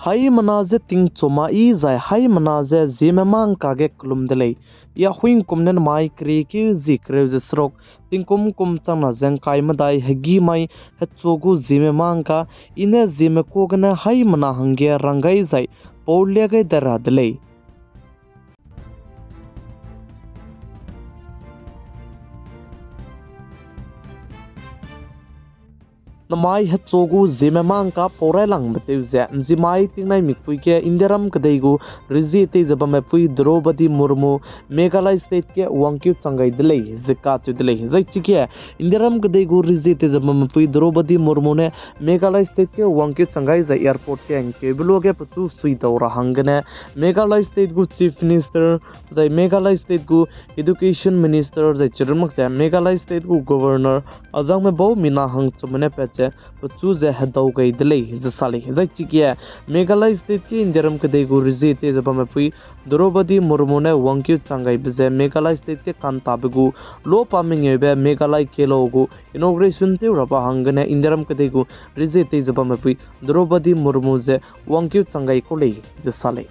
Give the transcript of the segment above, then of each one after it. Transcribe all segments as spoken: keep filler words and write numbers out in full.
Haimena je tingchuma yi zai haimena je Zeme mangka ge kelum de lei. Ya huingkum ne namai keriekeu zi kereu ze seruk, tingkum kum changna ze ngkai medai hegî mai hechu gu Zeme mangka, i ne Zeme kua gene haimena hangge rang gai zai pau lia gai de ra de lei. Namai hechu gu Zeme mangka pau railangbe tew ze, nzimai tingnai mikpui ge Indiaram kedei gu rezie tei ze bamme pui Droupadi Murmu Meghalaya State ge wangkeu chang gai de lei ze kacheu de lei. Zai chige Indiaram kedei gu rezie tei ze bamme pui Droupadi Murmu ne Meghalaya State ge wangkeu chang gai zai airport ge ngkeube luage pechu suidau ra hanggene Meghalaya State gu Chief Minister, zai Meghalaya State gu Education Minister, zai chirunmak ze Meghalaya State gu Governor, azangme bau mina hangchumme ne pat ze pechu ze hedau gai de lei ze sa lei. Zai chige Meghalaya State ge Indiaram kedei gu rezie tei ze bamme pui Droupadi Murmu ne wangkeu chang gaibe ze Meghalaya State ge kantabe gu lopa mengeube Meghalaya kelau gu inauguration tew rabe hanggene Indiaram kedei gu rezie tei ze bamme pui Droupadi Murmu ze wangkeu chang gai kau lei ze sa lei.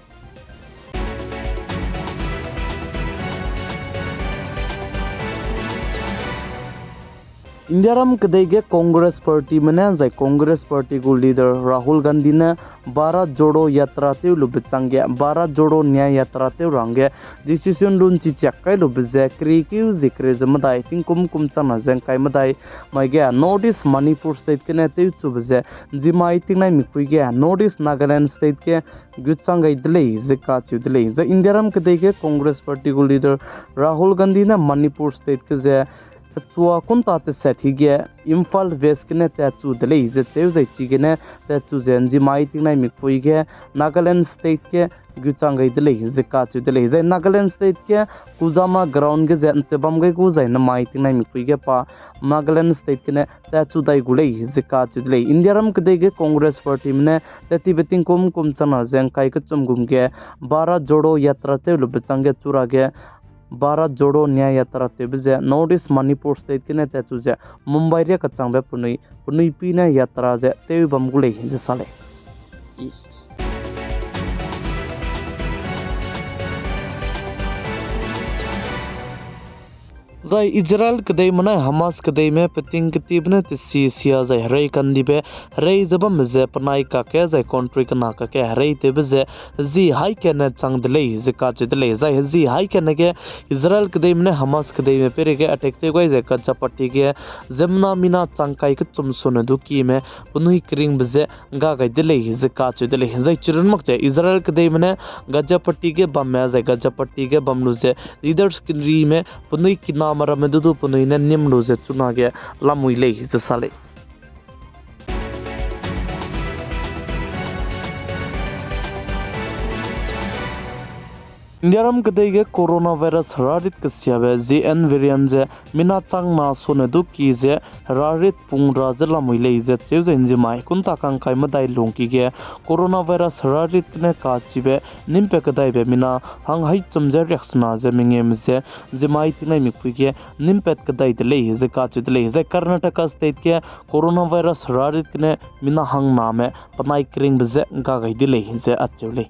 Indiaram kedei ge Congress Partyme ne zai Congress Party gu leader Rahul Gandhi ne Bharat Jodo Yatra tew lube changge, Bharat Jodo Nyay Yatra tew ra hangge decision runchi chiak kai lube ze keriekeu zi kereu ze medai tingkum kum changna ze ngkai medai mai ge North East Manipur State gene tewchube ze nzimai tingnai mikpui ge North East Nagaland State ge gu chang gai de lei ze kacheu de lei. Zai Indiaram kedei ge Congress Party gu leader Rahul Gandhi ne Manipur State ge ze hechua kunta teset hige Imphal West gene tatchu de lei ze cheu zai chigene tatchu ze nzimai tingnai mikpui ge Nagaland State ge gu chang gai de lei ze kacheu de lei. Zai Nagaland State ge Kuzama ground ge ze nte bam gai gu zai namai tingnai mikpui ge pa Nagaland State gene tatchu dai gu lei ze kacheu de lei. Indiaram kedei ge Congress Partyme ne tattibe tingkum kum changna ze ngkai kechum gum ge Bharat Jodo Yatra tew lube changge churage Bharat Jodo Nyay Yatra tewbe ze North East Manipur State gene tatchu ze Mumbai ria kachangbe penui, penui pi ne yatra ze tew bam gu lei ze sa lei. Zai Israel kedeime ne Hamas kedeime peting ketibe ne tesi sia zai herei kandibe herei ze bamme ze penai kakge zai country kena kakge herei tewbe ze hezi haikane chang de lei ze kacheu de lei. Zai hezi haikane ge Israel kedeime ne Hamas kedeime peireige attack tew gai ze Gaza Patti ge ziemmena mina chang kai kechum sone du kime penui keringbe ze ngga gai de lei ze kacheu de lei. Zai chirunmak ze Israel kedeime ne Gaza Patti ge bamme zai Gaza Patti ge bam lu ze leaders kerime penui kiname ramme du du penui ne nim lu ze chunage lamui lei ze sa lei. Indiaram kedei ge coronavirus herarit kesiabe Z N variant ze mina changna sone du ki ze herarit pung ra ze lamui lei ze cheu ze nzimai kunta kangkai medai lungki ge coronavirus herarit gene kachibe nimpat kedaibe mina hang haichum ze riaksena ze mengeume ze nzimai tingnai mikpui ge nimpat kedai de lei ze kacheu de lei. Zai Karnataka State ge coronavirus herarit gene mina hangname penai keringbe ze ngga gai de lei ze acheu lei.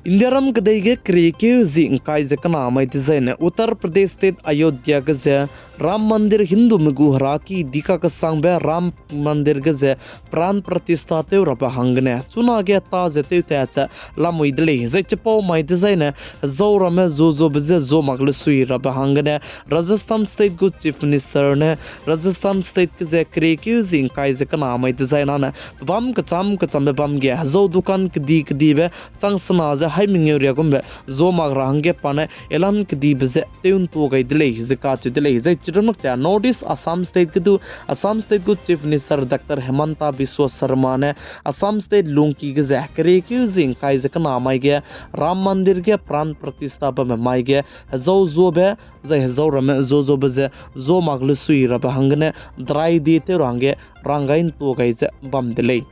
Indiaram kedei ge keriekeu zi ngkai ze kena mai dezaine Uttar Pradesh State Ayodhya ge ze Ram Mandir Hindume gu heraki dika kesangbe Ram Mandir ge ze pran pratishtha tew rabe hanggene chunage ta ze tewtat ze lamui de lei. Zai chipau mai dezaine hezau ramme zuzuabe ze zuamak lesui rabe hanggene Rajasthan State gu Chief Minister ne Rajasthan State ge ze keriekeu zi ngkai ze kena mai dezainane pebâm kecham kechambe bam ge hezau dukan kedi kedibe changsena ze hai mengeu riagumbe zuamak ra hangge pa ne elan kedibe ze tew ntua gai de lei ze kacheu de lei. Zai chirunmak ze North East Assam State ge du Assam State gu Chief Minister Doctor Himanta Biswa Sarma ne Assam State lungki ge ze keriekeu zi ngkai ze kena mai ge Ram Mandir ge pran pratishtha bamme mai ge hezau zuabe zai hezau ramme zuzuabe ze zuamak lesui rabe hanggene dry day tew ra hangge ranggai ntua gai ze bam de lei.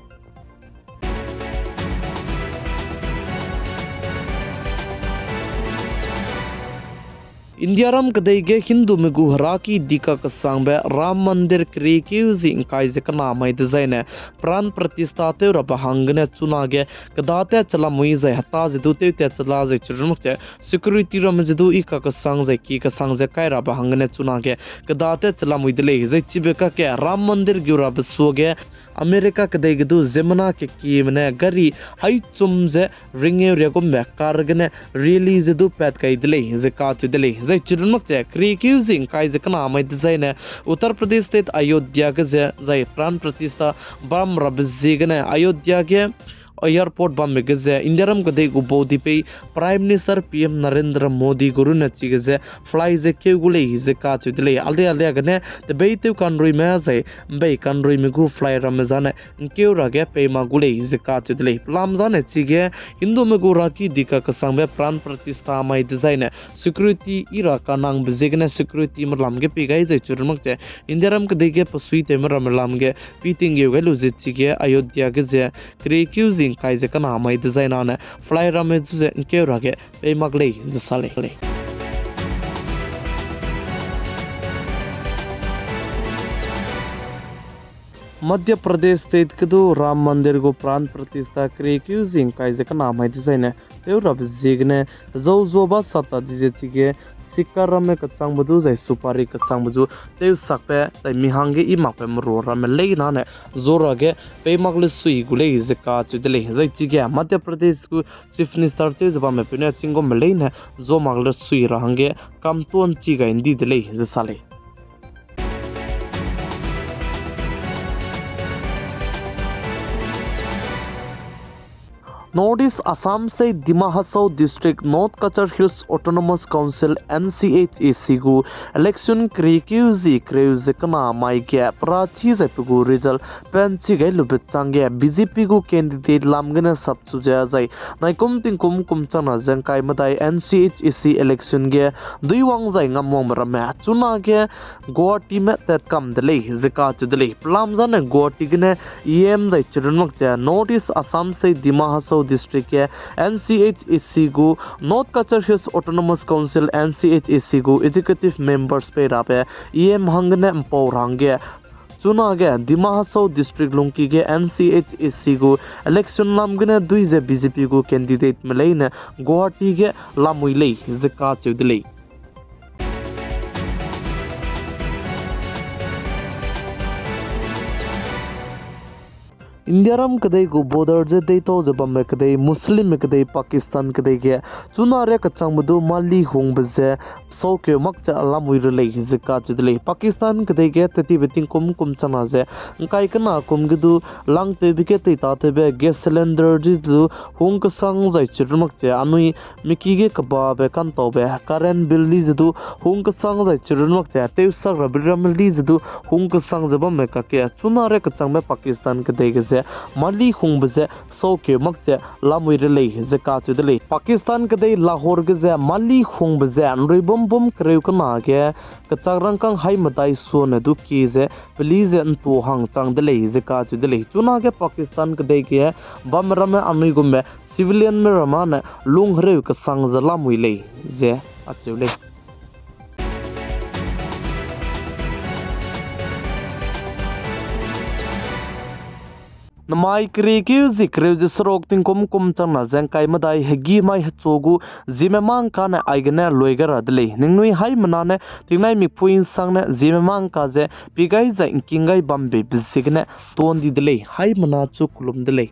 Indiaram kedei ge Hindume gu heraki dika kesangbe Ram Mandir keriekeu zi ngkai ze kena mai dezaine pran pratishtha tew rabe hanggene chunage kedate chelamui zai heta ze du tewtat chela zai chirunmak ze security ramme ze du i kakesang zai ki kesang ze kai rabe hanggene chunage kedate chelamui de lei. Zai chibe kakge Ram Mandir gu rabe suage America kedei ge du ziemmena kekieme ne gari haichum ze ringeu riagumbe car gene rally ze du pat gai de lei ze kacheu de lei. Zai chirunmak ze keriekeu zi ngkai ze kena mai dezaine Uttar Pradesh State Ayodhya ge ze zai pran pratishtha bam rabe ziegene Ayodhya ge airport bambe ge ze Indiaram kedei gu baudipei Prime Minister P M Narendra Modi gu runne chige ze fly ze keu gu lei ze kacheu de lei. Alia alia gene tebeitew kanruime zai mbei kanruime gu fly ramme zane ngkeu rage pei mak gu lei ze kacheu de lei. Pelam zane chige Hindume gu heraki dika kesangbe pran pratishtha mai dezaine security i ra kanangbe ziegene securityme lam ge pei gai zai chirunmak ze Indiaram kedei ge pesuitewme ramme lam ge pi tinggeu gai lu ze chige Ayodhya ge ze keriekeu zi ngkai ze kena mai dezainane fly ramme zu ze ngkeu rage pei mak lei ze sa lei. Madhya Pradesh State ge du Ram Mandir gu pran pratishtha keriekeu zi ngkai ze kena mai dezaine tew rabe ziegene hezau zuaba sata di ze chige sikar ramme kechangbe du zai supari kechangbe zu tewsakbe zai mi hangge i makbe merua ramme leinane zu rage pei mak le sui gu lei ze kacheu de lei. Zai chige Madhya Pradesh gu Chief Minister tew ze bamme peu ne chinggumme leine zu mak le sui ra hangge kamtuan chi gai ndi de lei ze sa lei. North East Assam State Dima Hasao District North Cachar Hills Autonomous Council, N C H A C gu election keriekeu zi kereu ze kena mai ge perachi zai pe gu result penchi gai lube changge B J P gu candidate lam gene sapchu ze zai naikum tingkum kum changna ze ngkai medai N C H A C election ge duiwang zai ngamwangbe ramme chunage Guwahati me tat kam de lei ze kacheu de lei. Pelam zane Guwahati gene E M zai chirunmak ze North East Assam State Dima Hasao District ge N C H A C gu North Cachar Hills Autonomous Council, N C H A C gu executive members pei rabe E M hanggene mpau ra hangge chunage Dima Hasao District lungki ge N C H A C gu election lam gene dui ze B J P gu candidate me leine Guwahati ge lamui lei ze kacheu de lei. Indiaram kedei gu border ze deitau ze bambe kedei Muslimme kedei Pakistan kedei ge chuna ria kechangbe du mali hungbe ze saukeu mak ze lamui re lei ze kacheu de lei. Pakistan kedei ge tetibe tingkum kum changna ze ngkai kena kum ge du langtewbe ge teitatewbe gas cylinder di du hung kesang zai chirunmak ze anui miki ge kebabe kantaube current bill di ze du hung kesang zai chirunmak ze tewsak rabe ramme di ze du hung kesang ze bamme kakge chuna ria kechangbe Pakistan kedei ge ze mali hungbe ze saukeu mak ze lamui re lei ze kacheu de lei. Pakistan kedei Lahore ge ze mali hungbe ze nruibum bum kereu kena ge kechak rangkâng hai medai suane du kie ze peli ze ntu hang chang de lei ze kacheu de lei. Chunage Pakistan kedei ge bamme ramme anui gumme civilianme ramme ne lung hereu kesang ze lamui lei ze acheu lei. Namai keriekeu zi kereu ze seruk tingkum kum changna ze ngkai medai hegî mai hechu gu Zeme mâ ngkane aigene lui gai ra de lei. Ningnui haimena ne tingnai mikpui nsangne Zeme mâ ngka ze pie gai zai ngking gai bambe be ziegene tuan di de lei. Haimena chu kelum de lei.